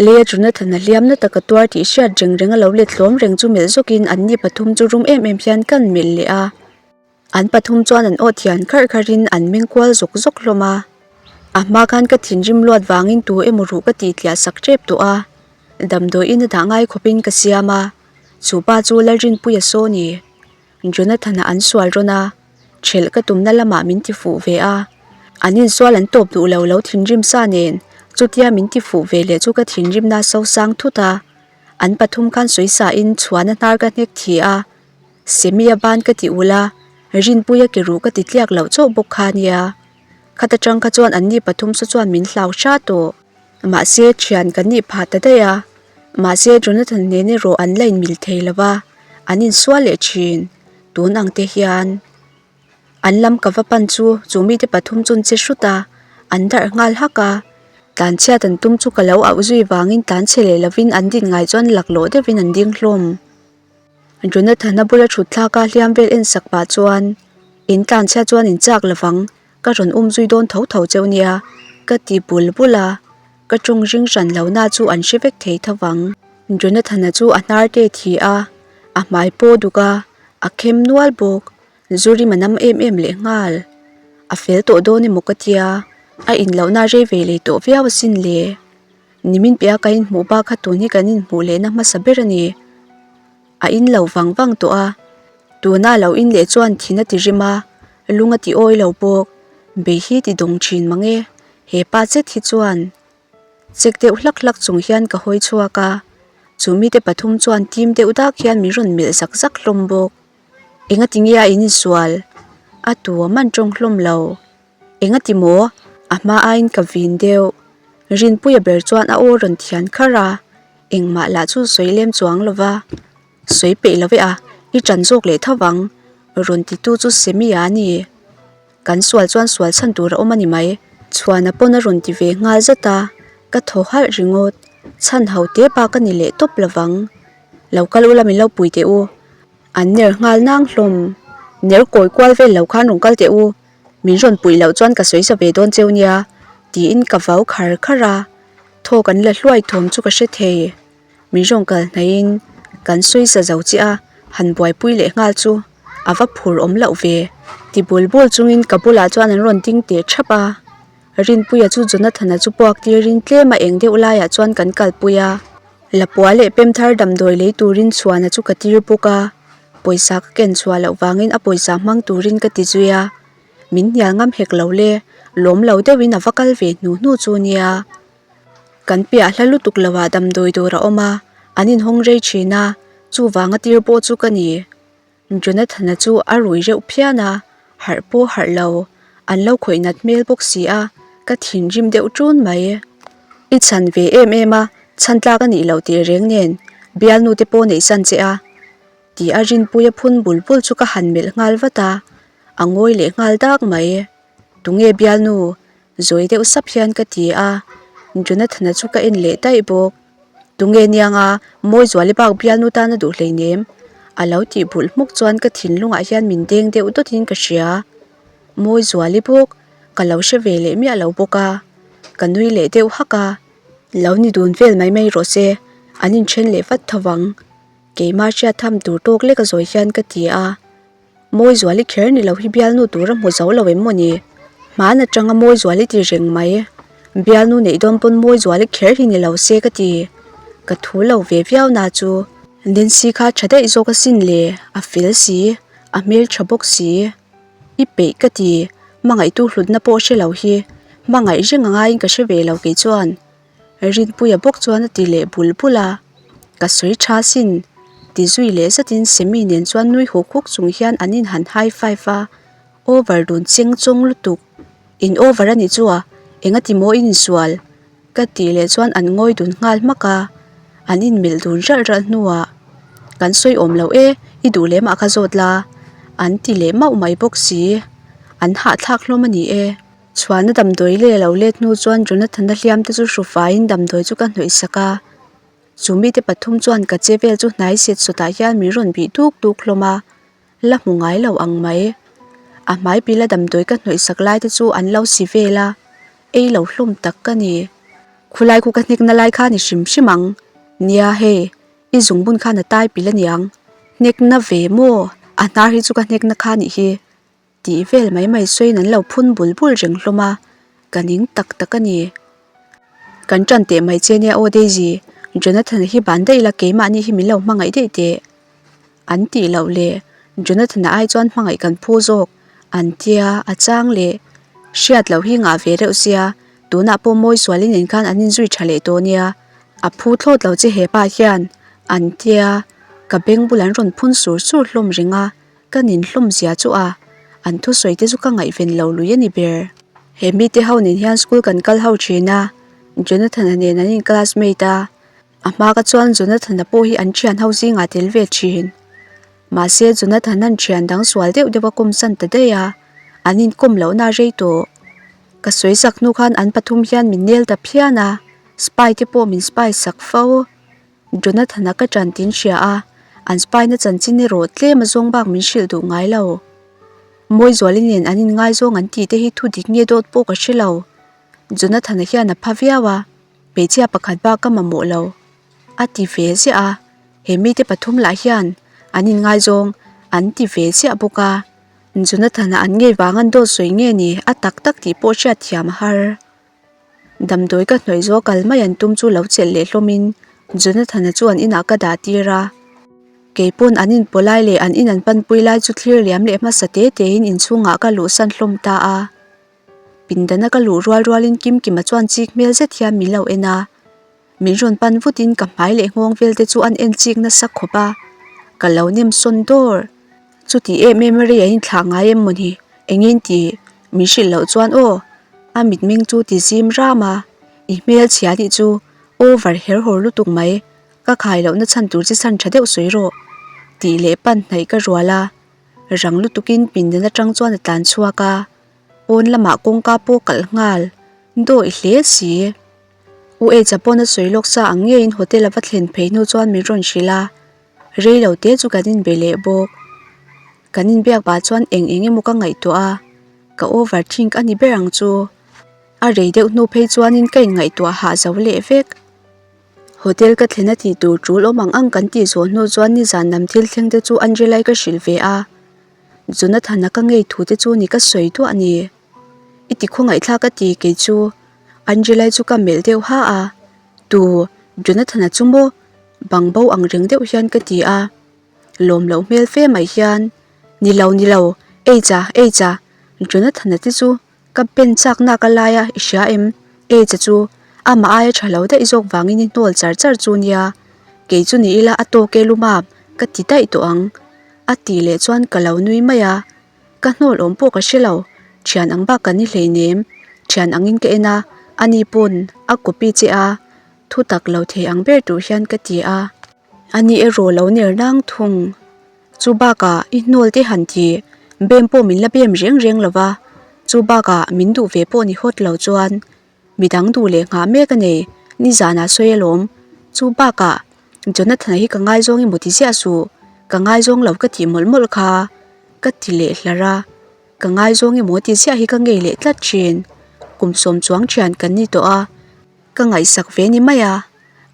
Leia Jonathan a hliam na taka tuar tih hriat reng reng a lo let hlawm reng chu melh zawk in anni pathum chu rum em em hian kan melh leh a. An pathum chuan an aw thian kharh kharhin an meng kual zawk zawk hlawm a. A hma khan ka thinrim luat vangin tu emaw ruh ka tih tliah sak tep tawh a. Damdawiin a dah ngai khawpin ka siam a. Chu pa chu Lalrinpuia saw ni. Jonathan-a an sual rawn a. Thelh ka tumna lamah min ti fuh ve a. An insual an tawp duh lo lo thinrim sa nen chutia min ti fuh ve leh chu ka thinrimna a sosang thut a. An pathum khan sawi in chhuana hnar ka hnek thi a. Semia ban ka ti ul a, Rinpuia ke ruh ka ti tliak loh chauh bawk kha nia. Khat atang kha chuan anni pathum saw chuan min hlau hra tawh. Mahse thian kan nih phah ta daih a, mahse Jonathan nen erawh an la inmil thei lo va, an insual leh thin tun ang te hian. An lam ka va pan chu chu mite pathum chu an che hrut a, an darh nghal hak a. Tlanchhiat an tum chu ka lo auh zui vangin tlanchhe leh lovin an din ngai chuan laklawh deuhin an ding hlawm. Jonathan-a bula thut thlak a hliam vel en sak pah chuan in tlanchhia chuan in chak lovang ka rawn um zui dawn tho tho cheu nia ka ti bul bul a ka tawng ring hran lo na chu an hre vek thei tho vang. Jonathan-a chu a hnar te thi a a hmai paw duk a a khem nual bawk Zurim a nam em em leh nghal a fel tawh dawn emaw ka tia a in lohna rei ve leh tawh viau asin le. Nimin piah ka inhmuh bak kha tun hi kan inhmuh lehna hmasa ber a ni. A in lo vang vang tawh a, tuna a lo in leh chuan thin a ti rim a, lung a ti awi lo bawk. Bei hi ti dawng thin mang e, he pa chet hi chuan. Chek deuh hlak hlak chung hian ka hawi chhuak a, chu mite pathum chuan tim deuh dak hian min rawn melh zak zak hlawm bawk. Engati nge a in insual? A tu a man tawng hlawm lo. Engati maw? A hma aiin ka vin deuh. Rinpuia ber chuan a aw rawn thian kharh a, engmah lah chu sawi lem chuang lo va. Sawi peih lo ve a, i ṭan zawk leh tho vang, rawn titu chu Semia a ni. Kan sual chuan sual chhan tur a awm a ni mai. Chhuana pawn a rawn ti ve nghal zat a, ka thaw halh ringawt. Chhan ho te bak a ni leh tawp lo vang. Lo kal ula min lo pui teh u. An ner nghal nang hlawm. Ner kawi kual vel lo khan rawn kal teh u. Min rawn puih loh chuan ka sawi za ve dawn cheu nia, tiin ka vau khar khar a, thawk an la hluai thawm chu ka hre thei. Min rawn kal hnaihin kan sawi za zo chiah a, han buaipui leh nghal chu a va phur awm loh ve. Ti bul bul chungin ka bulah chuan an rawn ding teh thap a, Rinpuia chu Jonathan-a chu puak tirin tlem a eng deuh laiah chuan kan kalpui a, Lapua leh Pemthar damdawi lei turin chhuana chu ka tir bawk a. Pawisa ka ken chhuah loh vangin a pawisa hmang turin ka ti zui a, min hnial ngam hek lo le, lawm lo deuhin a va kal ve hnu hnu chu nia. Kan piah hla lutuk loah damdawi dawr a awm a, an inhawng rei thin a, chuvanga tir pawh chu ka ni. Jonathan-a chu a rui reuh phian a, harh pawh harh lo, an lo khawih nat hmel bawk si a, ka thinrim deuh ṭun mai. I chhan ve em em a, chhan tlak a nih loh tih reng nen, bialnu te pawh neih san che a. Tih a rinpuia phun bul bul chu ka han melh nghal vat a, a ngawi leh nghal dak mai. Tunge bialnu? Zawi deuh sap hian ka ti a, Jonathan-a chu ka en leh daih bawk. Tunge nianga Mawizuali bak bialnu tan a duh hleinem? A lo tih bulh hmuk chuan ka thinlungah hian min deng deuh dawtin ka hria. Mawizuali bawk ka lo hre ve leh miah lo bawk a, ka nui leh deuh hak a. Lo ni dun vel mai mai rawh se, an inthen leh vat tho vang. Keimah hriat tham tur tawk lek a zawi hian ka ti a, Mawizuali kher ni lo hi bialnu tur a hmu zo lo em maw ni? Hman atanga Mawizuali ti reng mai. Bialnu neih dawn pawn Mawizuali kher hi ni lo se ka ti. Ka thu lo ve viau na chu. Nancy kha tha daih zawk asin le, a fel si, a hmel tha bawk si. I peih ka ti, hmangaihtu hlutna pawh hre lo hi, hmangaih reng a ngaiin ka hre ve lo kei chuan. Rinpuia bawk chuan a ti leh bul bul a, Ka sawi tha sin, ti zui leh zatin Semi nen chuan nui huk huk chung hian an in han high five a, over dun cheng chawng lutuk. In over a nih chu a, engati maw in insual? Ka tih leh chuan an ngawi dun nghal hmak a, an inmelh dun ralh ralh hnuah, Kan sawi awm lo e, i duh leh mah kha zawt la, an ti leh mauh mai bawk si. An hahthlak hlawm a ni e. Chhuahna damdawi leh lo let hnu chuan Jonathan-a hliam te chu hrufaiin damdawi chu ka hnawih sak a. Chu mite pathum chuan ka che vel chu hnai set sawtah hian min rawn bih duk duk hlawm a. La hmu ngai lo ang mai. A hmai pila damdawi ka hnawih sak lai te chu an lo si vel a, ei lo hlawm tak ka ni. Khulai khu ka hnek na lai kha ni hrim hrim ang. Nia hei, i zungbun khan a tai pil aniang. Hnek na ve maw? A hnar hi chu ka hnek na kha nih hi. Tih vel mai mai sawiin an lo phun bul bul reng hlawm a, ka ning tak tak a ni. Kan ṭan teh mai che nia aw Daisy, Jonathan-a hi ban daih la keimahni hi min lo hmangaih daih teh. An tih loh leh Jonathan-a ai chuan hmangaih kan phu zawk an tia a chang leh hriat loh hi ngah ve reuh sia tunah pawh mawi sualin in khan an inzui tha leh tawh nia a phu thlawt lo che hepa hian an tia ka beng bul an rawn phun sur sur hlawm reng a ka nin hlawm zia chu a an thusawi te chu ka ngaihven lo lui a ni ber. He mite ho nen hian school kan kal ho thin a Jonathan-a nen an in classmate a. A hma ka chuan Jonathan-a pawh hi an thian ho zingah tel ve thin. Mahse Jonathan-a'n thian dang sual deuh deuh a kawm san ta daih a, an inkawm lohna a rei tawh. Ka sawi sak hnu khan an pathum hian min nel ta phian a, spy te pawh min spy sak fo. Jonathan-a ka ṭan tin hria a, an spy na chanchin erawh tlem a zawng bak min hrilh duh ngai lo. Mawizuali nen an inngaizawng an tih te hi thu dik nge dawt pawh ka hre lo. Jonathan-a hian a pha viau a. Hmeichhia pakhat bak ka mamawh lo a ti ve ziah a, he mite pathum lah hian an inngaizawng an ti ve ziah bawk a, Jonathan-a an ngei vang an dawt sawi nge ni a tak tak tih pawh hriat thiam a har. Damdawi ka hnawih zawh kal mai an tum chu lo chelh leh hlawmin Jonathan-a chu an inah ka dah tir a, kei pawn an inpaw lai leh an in an panpui lai chu thlir liam leh hmasa te tein inchhungah ka luhsan hlawm ta a. Pindana ka luh rual rualin Kimkima chuan chik hmel zet hian min lo en a, min rawn pan vutin ka hmai leh nghawng vel te chu an en chik nasa khawp a, ka lo nem sawn dawr. Chuti em em a rei a inthlah ngai em mawni? Engin ti? Min hrilh loh chuan aw, a mitmeng chu ti zim ram a, i hmel chhia nih chu over her hawr lutuk mai, ka khai lohna chhan tur chi chhan tha deuh sawi rawh tih leh pan hnaih ka rual a, rang lutukin pindan atang chuan a tlan chhuak a. Pawn lamah kawngka pawh kalh nghal dawih hle si. U Echa pawn a sawi lawk sa ang ngeiin hotel a va thlen phei hnu chuan min rawn hrilh a, rei lo te chu kan inbe leh bawk. Kan inbiak pah chuan eng eng emaw ka ngaihtuah a, ka over think a ni ber ang chu. A rei deuh hnu phei chuanin ka inngaihtuah hah zo leh vek. Hotel ka thlen a tih tur tul awm ang ang kan tih zawh hnu chuan nizan lam thil thleng te chu Angela-i ka hrilh ve a. Jonathan-a ka ngei thu te chu ni ka sawi duah a ni. I ti khawngaihthlak a ti kei chu Angela-i chu ka melh deuh ha a, Tu Jonathan-a chu maw? Bang bo ang reng deuh hian ka ti a, lawm loh hmel fe mai hian, Ni lo ni lo, ei cha, ei cha, Jonathan-a te chu ka pen chak nak a lai a, i hria em? Ei cha chu amah aia tha lo daih zawk vangin i hnawl char char chu nia, kei chu ni ila a tawk e lumam ka ti daih tawh ang. A tih leh chuan ka lo nui mai a, ka hnawl awm pawh ka hre lo, thian ang bak kan ni hleinem, thian angin ka en a, ani pawn a copy che a, thu tak lo thei ang ber tur hian ka ti a. Ani erawh lo ner nang thung, chu bakah i hnawl te han ti, bem pawh min la bem reng reng lo va, chu bakah min duh ve pawh ni hawt lo chuan Midang duh leh nghah mek a nei, nizanah sawi alawm. Chu bakah Jonathan-a hi ka ngaizawng emaw ti ziah suh, ka ngaizawng lo ka tih mawlh mawlh kha ka ti leh hlar a, ka ngaizawng emaw ti ziah hi ka ngei leh tlat thin. Kum sawm chuang thian kan ni tawh a, ka ngaihsak ve ni mai a,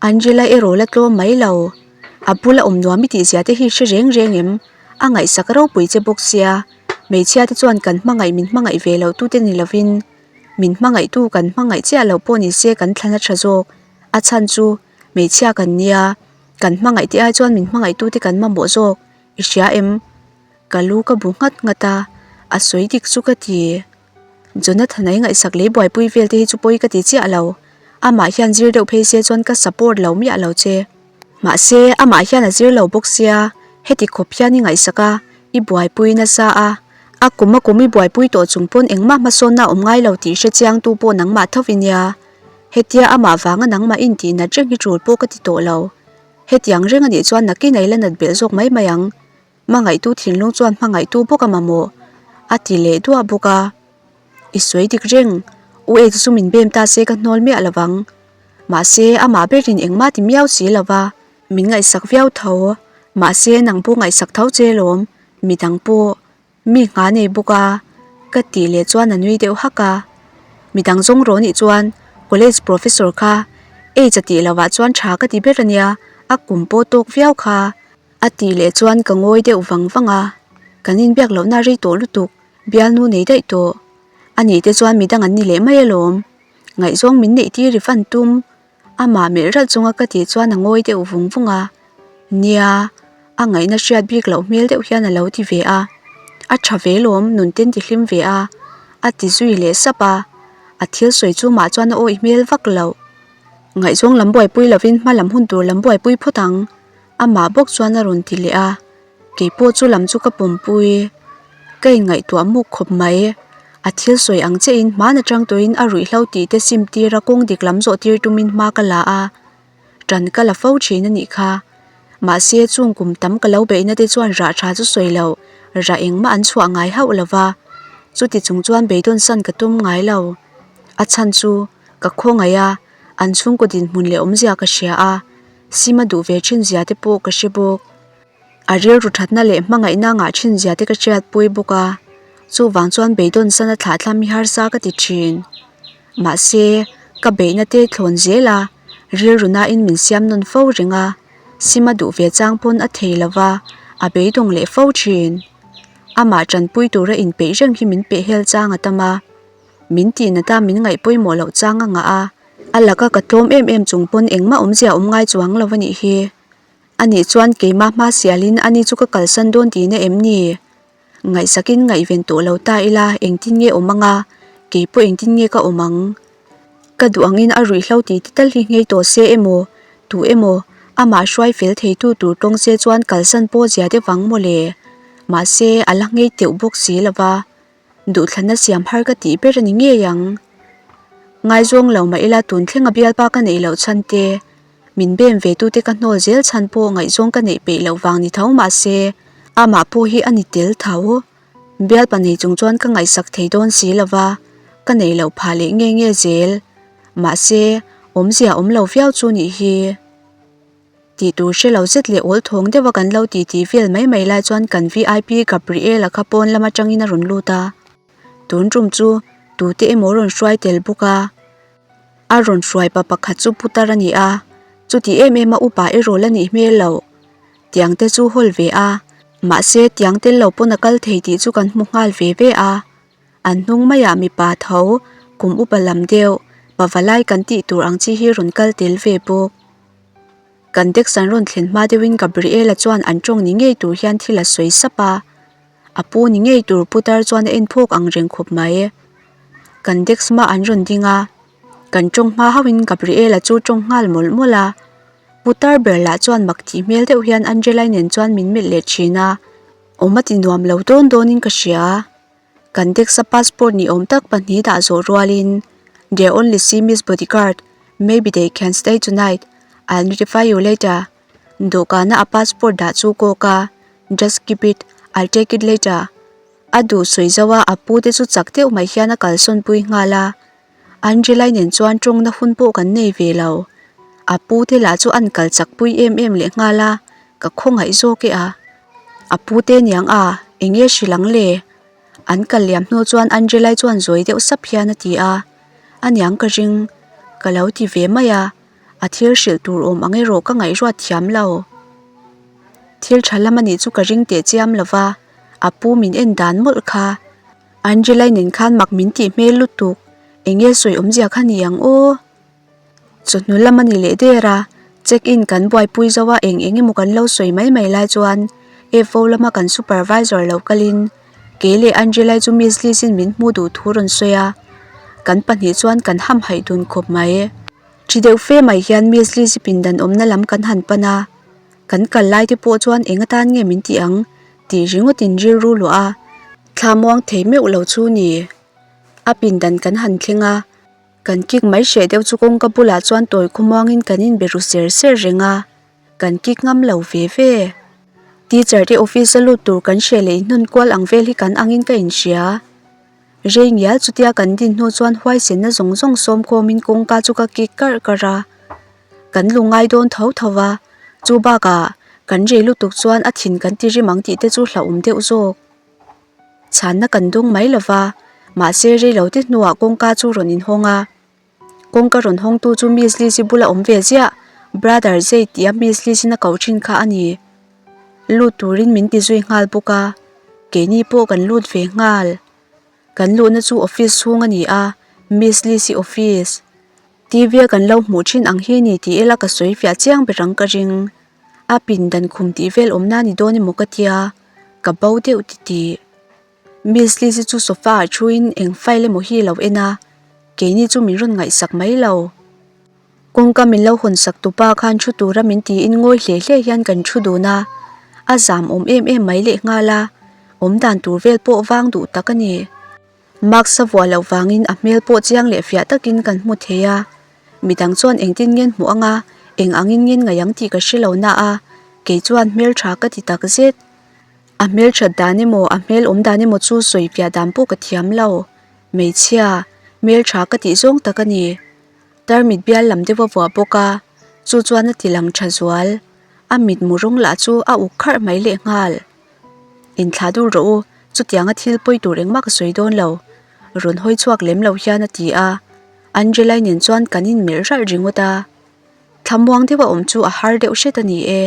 Angela erawh la tlawm mai lo. A bula awm nuam i tih zia te hi hre reng reng em? A ngaihsak ropui che bawk sia, hmeichhia te chuan kan hmangaih min hmangaih ve loh tute ni lovin Min hmangaihtu kan hmangaih chiah loh pawh ni se kan thlan a tha zawk. A chhan chu hmeichhia kan nia, kan hmangaih te ai chuan min hmangaihtu te kan mamawh zawk, i hria em? Ka lu ka bu nghat nghat a, a sawi dik chu ka ti. Jonathan-a i ngaihsak lei buaipui vel te hi chu pawi ka ti chiah lo. Amah hian zir deuh phei se chuan ka support lo miah lo che. Mahse, amah hian a zir lo bawk sia, heti khawp hian i ngaihsak a, i buaipui nasa a. A kum a kum i buaipui tawh chung pawn engmah hmasawnna a awm ngai lo tih hre chiangtu pawh nangmah tho i nia. Hetia amah vanga nangmah intih nat reng hi tul pawh ka ti tawh lo. Hetiang reng anih chuan nakin a ila nat belh zawk mai mai ang. Hmangaihtu thinlung chuan hmangaihtu bawk a mamawh a ti leh duah bawk a. I sawi dik reng, U Ed chu min bem ta se ka hnawl miah lo vang. Mahse, amah berin engmah ti miau si lo va, min ngaihsak viau tho. Mahse, nang pawh ngaihsak tho che lawm, midang pawh mi ngha nei bawk a, ka tih leh chuan a nui deuh hak a. Midang zawng rawh nih chuan college professor kha age a tih lovah chuan tha ka ti ber a nia, a kum pawh tawk viau kha. A tih leh chuan ka ngawi deuh vang vang a, kan inbiak lohna rei tawh lutuk, bialnu nei daih tawh. A nih te chuan midang an ni leh mai alawm. Ngaihzawng min neih tir i fan tum. Amah melh ralh chunga ka tih chuan a ngawi deuh vung vung a. Nia, a ngaihna hriat bik loh hmel deuh hian a lo ti ve a. A tha ve lawm, nunten ti hlim ve a, a ti zui leh sap a. A thil sawi chu mah chuan a awih hmel vak loh. Ngaihzawng lam buaipui lovin hma lam hun tur lam buaipui phawt ang. Amah bawk chuan a rawn ti leh a, keipawh chu lam chu ka pawmpui. Ka inngaihtuah muk khawp mai. A thil sawi ang chiahin hman atang tawhin a ruihhlo tih te sim tir a kawng dik lam zawh tir tumin hma ka la a, ṭan ka la fo ṭhin a nih kha. Mahse chung kum tam ka lo beihna te chuan rah ṭha chu sawi loh, rah engmah an chhuah ngai hauh lo va. Chuti chung chuan beidawn san ka tum ngai lo. A chhan chu ka khawngaih a, an chhungkaw dinhmun leh awmzia ka hria a. Sima duh ve thin zia te pawh ka hre bawk. A rilru thatna leh hmangaihna ngah thin zia te ka hriatpui bawk a, chuvang chuan beidawn sana thlah thlam hi harsa ka ti thin. Mahse, ka beihna te thlawn zel a, rilru nain min siam nawn fo reng a, Sima duh ve chang pawn a thei lo va, a beidawng leh fo thin. Amah tanpui tura inpeih reng hi min pehhel chang a tam a, min tihnata min ngaih pawimawh loh chang a ngah a. A laka ka tlawm em em chung pawn engmah awmzia awm ngai chuang lo a nih hi. Anih chuan keimah hma sialin ani chu ka kalsan dawn tihna em ni? Ngaihsakin ngaihven tawh lo ta ila engtin nge awm anga, keipawh engtin nge ka awm ang? Ka duh angin a ruihhlo tih te tal hi nghei tawh se emaw, tu emaw, amah hruai fel theitu tur tawng se chuan kalsan pawh zia deuh vang maw le? Mahse, a la nghei teuh bawk si lo va. Duhthlanna siam har ka tih ber a ni ngei ang. Ngaizawng lo mah ila tun thlenga bialpa ka neih loh chhan te, min bem ve tute ka hnawl zel chhan pawh ngaihzawng ka neih peih loh vang ni tho mah se, amah pawh hi a ni tel tho. Bialpa nei chung chuan ka ngaihsak thei dawn si lo va, ka neih loh phah leh nge nge zel. Mahse, awmzia awm lo viau chu nih hi. Tih tur hre lo zet leh awl thawng deuha kan lo titi vel mai mai lai chuan kan vip Gabriel-a kha pawn lam atangin a rawn lut a. Tun tum chu tute emaw rawn hruai tel bawk a. A rawn hruai pa pakhat chu putar a ni a, chuti em em a upa erawh la nih hmel loh. Tiang te chu hawl ve a, mahse tiang tel lo pawn a kal thei tih chu kan hmu nghal ve ve a. An hnung maiah mipa tho, kum upa lam deuh, pavalai kan tih tur ang chi hi rawn kal tel ve bawk. Kan desk an rawn thlen hma deuhin Gabriela chuan an tawng ni ngei tur hian thil a sawi sap a, a pu ni ngei tur putar chuan a en phawk ang reng khawp mai. Kan desk hma an rawn ding a, kan tawng hma hauhin Gabriela chu tawng nghal mawlh mawlh a. Putar ber lah chuan mak tih hmel deuh hian Angela-i nen chuan min melh leh thin a, awm a ti nuam lo dawn dawnin ka hria. Kan desk a passport ni awm tak pahnih dah zawh rualin They only see Miss Bodyguard, maybe they can stay tonight, I'll notify you later dawhkana a passport dah chu kawk a, Just keep it, I'll take it later a duh sawi zo a, a pu te chu chak deuh mai hian a kalsawn pui nghal a. Angela-i nen chuan tawngna hun pawh kan nei ve lo. A pu te lah chu an kal chak pui em em leh nghal a, ka khawngaih zawk e a. A pu te niang a, eng nge hrilh ang le? An kal liam hnu chuan Angela-i chuan zawi deuh sap hian a ti a, A niang ka ring, ka lo ti ve mai a, a thil hrilh tur awm ang erawh ka ngaihruat thiam lo. Thil tha lam a nih chu ka ring teh chiam lo va, a pu min en dan mawlh kha. Angela-i nen khan mak min tih hmel lutuk, eng nge sawi awmzia kha ni ang aw? Chawhnu lam a ni leh der a, check in kan buaipui zo a eng eng emaw kan lo sawi mai mai lai chuan FO lama kan supervisor lo kalin kei leh Angela-i chu Miss Liz-in min hmuh duh thu rawn sawi a, kan pahnih chuan kan hamhaih dun khawp mai. Thi deuh fe mai hian Miss Liz-i pindan awmna lam kan han pan a, kan kal lai te pawh chuan eng atan nge min tih ang tih ringawtin rilru luah a, thla muang thei meuh lo chu ni. A pindan kan han thleng a. Kan kik mai hreh deuh chu kawngka bulah chuan tawi khawmuangin kan inbe ru ser ser reng a, kan kik ngam lo ve ve. Teacher te office a lut tur kan hreh leh inhnawn kual ang vel hi kan angin ka inhria. Rei ngial chutia kan din hnu chuan huaisenna zawng zawng sawm khawmin kawngka chu ka kik karh karh a. Kan lu ngai dawn tho tho va, chu bakah kan rei lutuk chuan a thin kan ti rim ang tih te chu hlauhawm deuh zawk. Chhanna kan dung mai lo va, mahse rei lo te hnuah kawngka chu rawn inhawng a. Kawngka rawn hawngtu chu Miss Liz-i bula awm ve ziah, Brother Jay tia Miss Liz-in a ko thin kha a ni. Lut turin min ti zui nghal bawk a, keini pawh kan lut ve nghal. Kan luhna chu office chhung a ni a, Miss Liz-i office. TV a kan lo hmuh thin ang hi ni tih ila ka sawi fiah chiang ber ang ka ring. A pindan khum tih vel awmna ni dawn emaw ka tia, ka bo deuh ti tih. Miss Liz-i chu sofa ah thuin eng file emaw hi a lo en a, keini chu min rawn ngaihsak mai lo. Kawngka min lo hawn sak tupa khan thu tura min tiin ngawi hle hle hian kan thu dun a, a zam awm em em mai lehnghal a, awm dan tur vel pawh vang duh tak a ni. Mask a vuah loh vangin a hmel pawh chiang leh fiah takin kan hmu thei a, midang chuan engtin ngen hmuh anga eng angin ngen ngaih ang tih ka hre lo na a, kei chuan hmel tha ka ti tak zet. A hmel that dan emaw a hmel awm dan emaw chu sawi fiah dan pawh ka thiam lo. Hmeichhia, hmel tha ka tih zawng tak a ni. Tarmit bial lam deuh a vuah bawk a, chu chuan a ti lang tha zual. A mitmu rawng lah chu a uk kharh mai lehnghal. Inthlah dur rawh u, chutianga thil pawi tur engmah ka sawi dawn lo. Rawn hawi chhuak lem lo hian a ti a, Angela-i nen chuan kan inmelh ralh ringawt a. Thlamuang deuha awm chu a har deuh hret a ni e.